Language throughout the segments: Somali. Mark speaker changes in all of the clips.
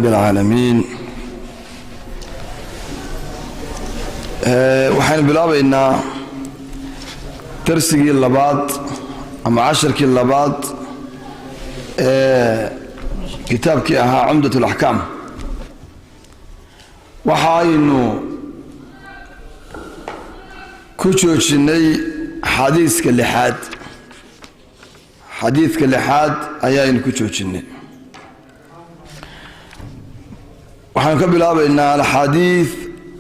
Speaker 1: العالمين. Waxaynu bilaabaynaa darsigii labaad ama casharkii labaad ee kitaabkii ahaa Cumdat Alaxkaam. Waxa aynu ku joojinay xadiiska lixaad. Xadiidka lixaad ayaaynu ku joojinay. Waxaanu ka bilaabaynaa alxadiid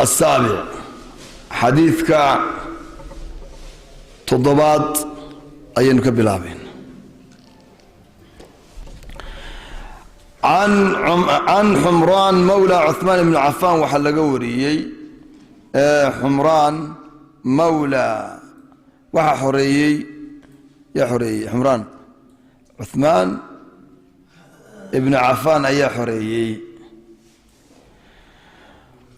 Speaker 1: asaabic, xadiidka toddobaad ayaynu ka bilaabayna. Can Xumraan mawla Cuثmaan ibni Cafaan waxaa laga wariyey. Xumraan mawla waxaa xoreeyey, yaa xoreeyey Xumraan? Cuثmaan ibni Cafaan ayaa xoreeyey.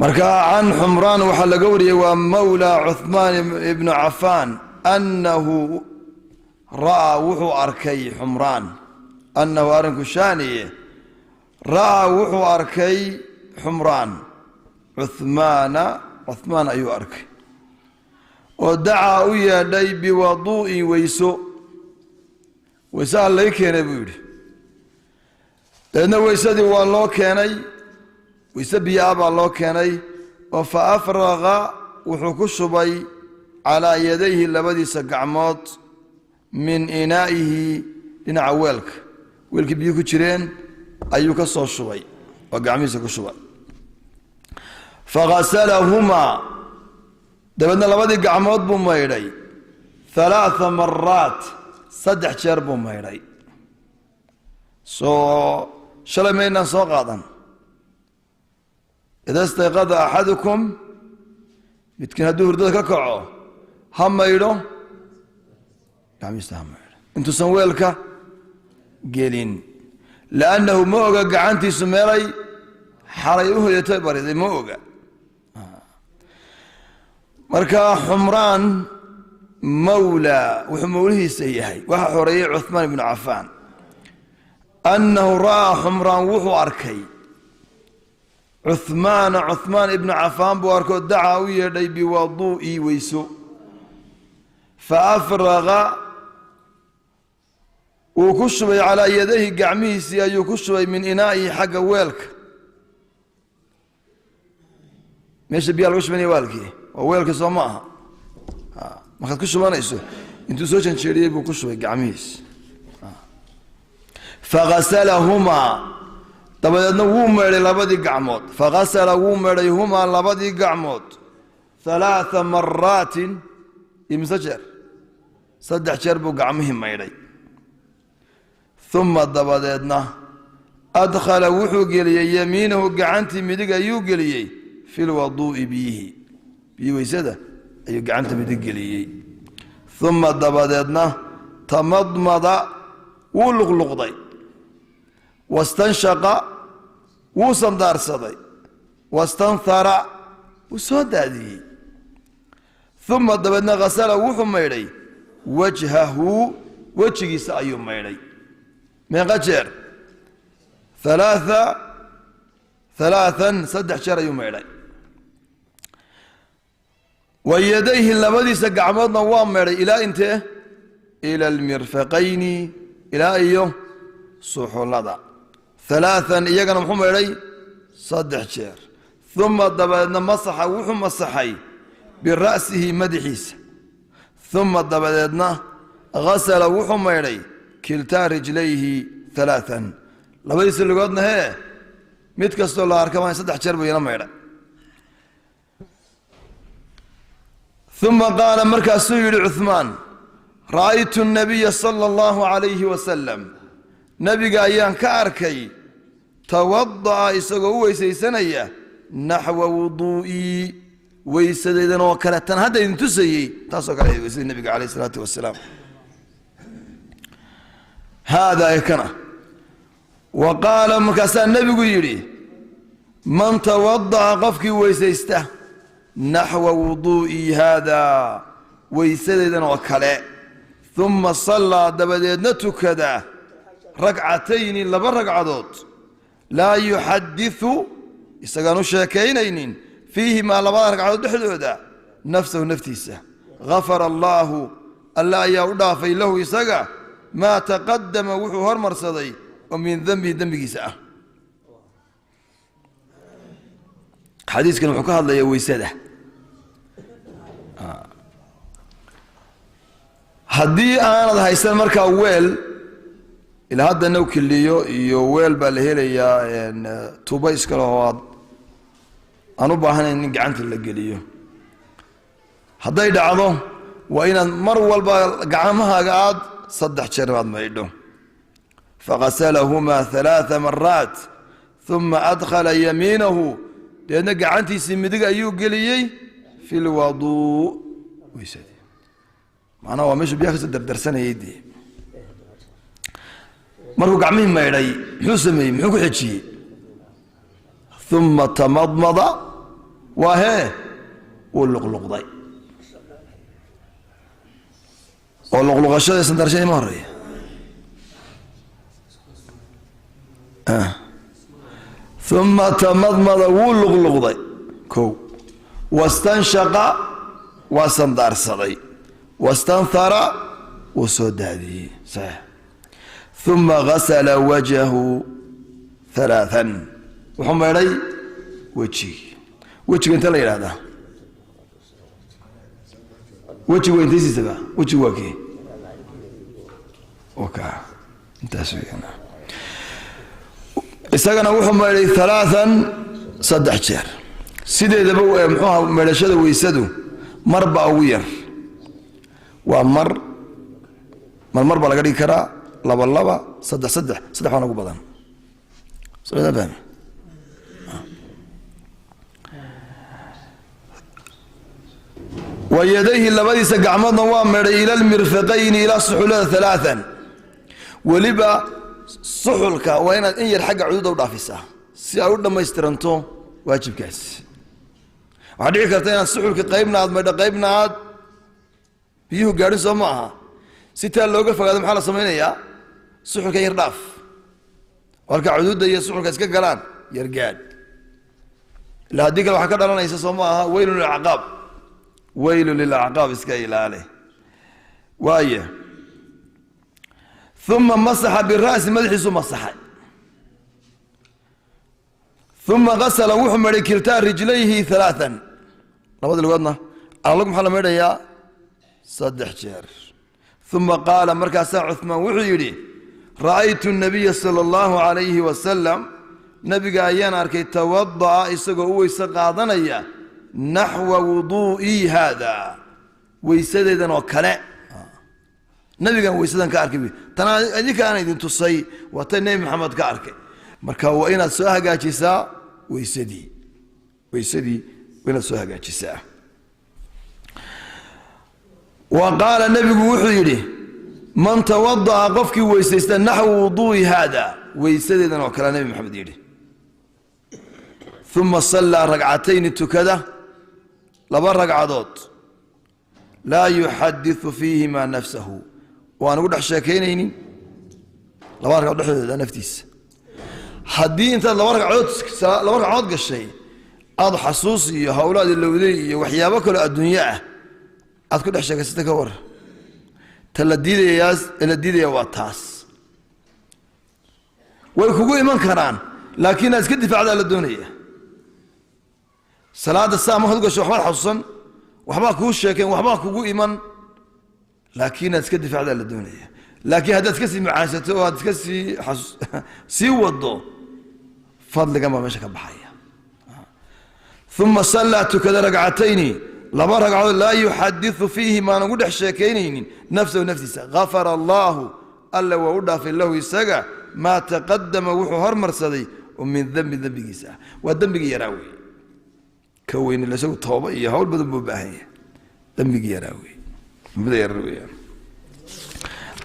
Speaker 1: Marka can Xumraan waxaa laga wariyey, waa mawla Cuثmaan ibnu Cafaan, annahu ra'aa, wuxuu arkay Xumraan, annahu arrinku shaaniye, ra'aa wuxuu arkay Xumraan Cuhmaana, Cuhmaan ayuu arkay oo dacaa u yeedhay biwaduu'in, weyso. Weysaha lay keenay buu yidhi. Dabeedna weysadii waa loo keenay, weyse biyo-a baa loo keenay oo fa afraqa, wuxuu ku shubay, calaa yadayhi, labadiisa gacmood, min inaa'ihi, dhinaca weelka, weelkii biyo ku jireen ayuu ka soo shubay oo gacmihiisa ku shubay. Faghasalahumaa, dabeedna labadii gacmood buu maydhay, halaatha maraat, 3 jeer buu maydhay. Soo shalay maynaan soo qaadan? Ida stayqada axadukum, midkiin hadduu hurdada ka kaco, ha maydho gacmihiisa, ha maydho intuusan weelka gelin, liannahu ma oga gacantiisu meelay xalay u hoyatay, bariday, ma oga. Marka Xumraan mawla wuxuu mawlihiisa yahay, waxaa xoreeyey Cuثmaan ibnu Cafaan. Annahu ra'aa, Xumraan wuxuu arkay, Cuثmaana, Cuثmaan ibnu Cafaan buu arkoo dacaa u yeedhay biwaduu'i, weyso. Fa afraqa, wuu ku shubay, calaa yadayhi, gacmihiisii ayuu ku shubay, min inaa'ihi, xagga weelka, meesha biyaa lagu shubanaya, waalkii waa weelka, soo ma aha? Markaad ku shubanayso, intuu soo janjeeriyey buu ku shubay gacmihiis. Faghasalahumaa, dabadeedna wuu meedhay labadii gacmood. Faghasala, wuu meedhay, humaa, labadii gacmood, halaatha maraatin, imise jeer? 3 jeer buu gacmihii maydhay. Uma, dabadeedna, adkhala, wuxuu geliyey, yamiinahu, gacantii midig ayuu geliyey, fi lwaduu'i, biyihi, biyi weysada ayuu gacanta midig geliyey. Uma, dabadeedna, tamadmada, wuu luqluqday, wastanshaqa, wuu sandaarsaday, wastanhara, wuu soo daadiyey. Uma, dabeedna, hasala, wuxuu maydhay, wajhahu, wejigiisa ayuu maydhay. Meeqa jeer? Halaatha, halaathan, 3 jeer ayuu maydhay. Wa yadayhi, labadiisa gacmoodna waa maydhay ilaa intee? Ila almirfaqayni, ilaa iyo suxullada. Halaathan, iyagana muxuu maydhay? 3 jeer. Uma, dabadeedna, masaxa, wuxuu masaxay, bira'sihi, madaxiisa. Uma, dabadeedna, hasala, wuxuu maydhay, kiltaa rijlayhi halaathan, labadiisa lugoodna hee, mid kastoo la arkaba 3 jeer buu ina maydhay. Uma qaala, markaasuu yidhi Cuثmaan: ra'aytu nabiya sala allahu calayhi wasalam, nebiga ayaan ka arkay, tawada'a, isagoo u weysaysanaya, naxwa wuduu'ii, weysadaydan oo kale, tan hadda idin tusayey, taasoo kale weysada nebiga calayh isalaatu wasalaam. Haadaa kana wa qaala, markaasaa nebigu yidhi: man tawada'a, qofkii weysaysta, naxwa wuduu'ii haadaa, weysadaydan oo kale, uma sallaa, dabadeedna tukada, ragcatayni, 2 ragcadood. Laa yuxadiu, isagaan u sheekaynaynin, fiihimaa, labada ragcadood dhexdooda, nafsahu, naftiisa, gafara allaahu, alla ayaa u dhaafay, lahu, isaga, maa taqadama, wuxuu hormarsaday, oo min dembihi, dembigiisa ah. Xadiiskan wuxuu ka hadlayaa weysada. Haddii aanad haysan markaa weel, ilaa hadda now kiliyo iyo weel baa la helayaa, tuubo iskale oo aad aan u baahanayn in gacanta la geliyo. Hadday dhacdo, waa inaad mar walba gacmahaaga aad saddex jeer baad maydho. Faqasalahumaa halaaa maraat, uma adkhala yamiinahu, dabeedna gacantiisii midig ayuu geliyey, fi lwaduu, weysadii. Macnaha waa meeshuu biyaha kasoo dardarsanayay dee. Markuu gacmihii maydhay, muxuu sameeyey? Muxuu ku xejiyey? Uma tamadmada, waa hee, wuu luqluqday. Oo luqluqashada sandarashada ima horeeya. Uma tamadmada, wuu luqluqday ko, wastanshaqa, waa sandaarsaday, wastanhara, wuu soo daadiyey. Saxiix. Uma gasala wajhahu halaaan, wuxuu maydhay wejigii. Wejiga intee la yidhahdaa? Wejigu waa intaysiisaba. Wejigu waa kee? Ka intaas weyaan. Isagana wuxuu maydhay halaaan, saddex jeer. Sideedaba muxuuha maydhashada weysadu mar baa ugu yar, waa mar. Mar baa laga dhigi karaa, laba laba, saddex saddex, saddex baana ugu badan. Soo fahmi? Wa yadayhi, labadiisa gacmoodna waa maydhay, ila lmirfaqayni, ilaa suxulada, halaaan. Weliba suxulka waa inaad in yar xagga cududa u dhaafisaa si ay u dhammaystiranto waajibkaas. Waxaa dhici karta inaad suxulka qaybna aad maydho, qaybna aad biyuhu gaadhin, soo ma aha? Si taa looga fogaado, maxaa la samaynayaa? Suxulka yar dhaaf, halka cuduudda iyo suxulka iska galaan yar gaadh. Ila haddii kale waxaa ka dhalanaysa, soo ma aha, weylu lilacqaab? Weylu lilacqaab, iska ilaali. Waaya, uma masaxa bira'si, madaxiisu masaxay. Uma gasala, wuxuu maydhay, kiltaa rijlayhi halaaan, labada lugoodna calalug maxaa la maydhayaa? Saddex jeer. Uma qaala, markaasaa Cuثmaan wuxuu yidhi: ra'aytu الnabiya sala اllahu alayhi wasalam, nabiga ayaan arkay, tawada'a, isagoo u weyse qaadanaya, naxwa wuduu'ii haada, weysadeedan oo kale. Nabigan weysadan ka arkay, tan idinka aan idin tusay waa tan Nebi Maxamed ka arkay. Marka waa inaad soo hagaajisaa weysadii, weysadii waa inaad soo hagaajisaa. Wa qaala, nebigu wuxuu yidhi: man tawada'a, qofkii weysaysta, naxwa wuduu'i haada, weysadeedan oo kale, Nebi Maxamed yidhi, uma sallaa ragcatayni, tukada laba ragcadood, laa yuxadiu fiihima nafsahu, oo aan ugu dhex sheekaynaynin laba ragcadood dhexdooda naftiisa. Haddii intaad laba ragcadood gashay aada xasuus iyo hawlaad ilowday iyo waxyaabo kaloo adduunyo ah aad ku dhex sheekaysata, ka war? Ta la diidayaas, la diidaya waa taas. Way kugu iman karaan, laakiin inaad iska difaacdaa la doonaya. Salaada saa markaad u gasho, waxbaad xasuusan, waxbaa kuu sheekeen, waxbaa kugu iman, laakiin inaad iska difaacdaa la doonaya. Laakiin haddaad iska sii macaansato oo aad iska sii sii wado, fadligan baa meesha ka baxaya. Uma sallaa, tukada, ragcatayni, laba ragcadood, laa yuxadiu fiihi, maan ugu dhex sheekaynaynin, nafsahu, naftiisa, gafara allaahu, alla waa u dhaafay, lahu, isaga, maa taqadama, wuxuu hormarsaday, oo min dembi, dembigiisa ah. Waa dembigii yaraa wey. Ka weyne isagu tooba iyo hawl badan buu baahan yahay. Dembigii yaraa wey, dembida yarar weeyaan.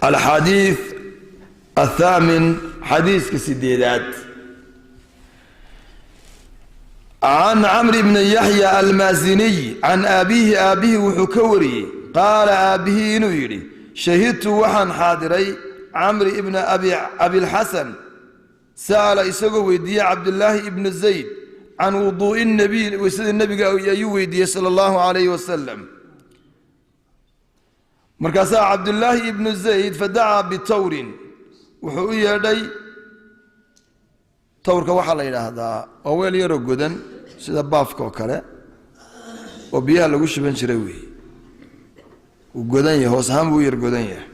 Speaker 1: Alxadiid athaamin, xadiiska sideedaad, can Camr bni Yaxya Almaasiniy can aabihi, aabbihi wuxuu ka wariyey, qaala, aabbihii inuu yidhi: shahidtu, waxaan xaadiray, Camri ibna Abilxasan Sa'ala, isagoo weydiiyey Cabdilaahi ibnu Zayd, can wuduu'i nabiy, weysadii nebiga ayuu weydiiyey, sala allahu calayhi wasalam. Markaasaa Cabdulaahi ibnu Zayd fadacaa bitawrin, wuxuu u yeedhay. Tawrka waxaa la yidhaahdaa waa weel yaroo godan sida baafka oo kale oo biyaha lagu shuban jiray weeye. Wuu godan yahay, hoos ahaan buu u yar godan yahay,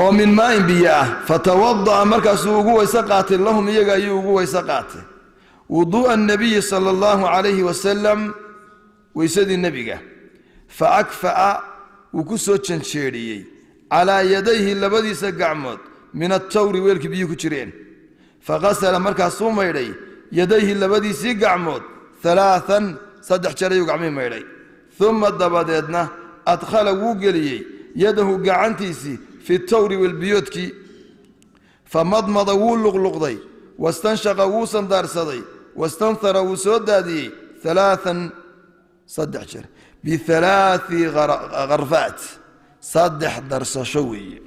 Speaker 1: oo min maain, biyo ah. Fatawada'a, markaasuu ugu weyse qaatay, lahum, iyaga ayuu ugu weyse qaatay, wuduu'a nabiyi sala allahu calayhi wasalam, weysadii nebiga. Fa akfa'a, wuu ku soo janjeedhiyey, calaa yadayhi, labadiisa gacmood, min attawri, weelkii biyuhu ku jireen. Faghasala, markaasuu maydhay, yadayhi, labadiisii gacmood, alaaan, 3 jeer ayuu gacmihii maydhay. Uma, dabadeedna, adkhala, wuu geliyey, yadahu, gacantiisii, fi tawri, weelbiyoodkii. Famadmada, wuu luqluqday, wastanshaqa, wuu sandaarsaday, wastanthara, wuu soo daadiyey, alaaan, 3 jeer, bialaai gharfaat, 3 darsasho weeye.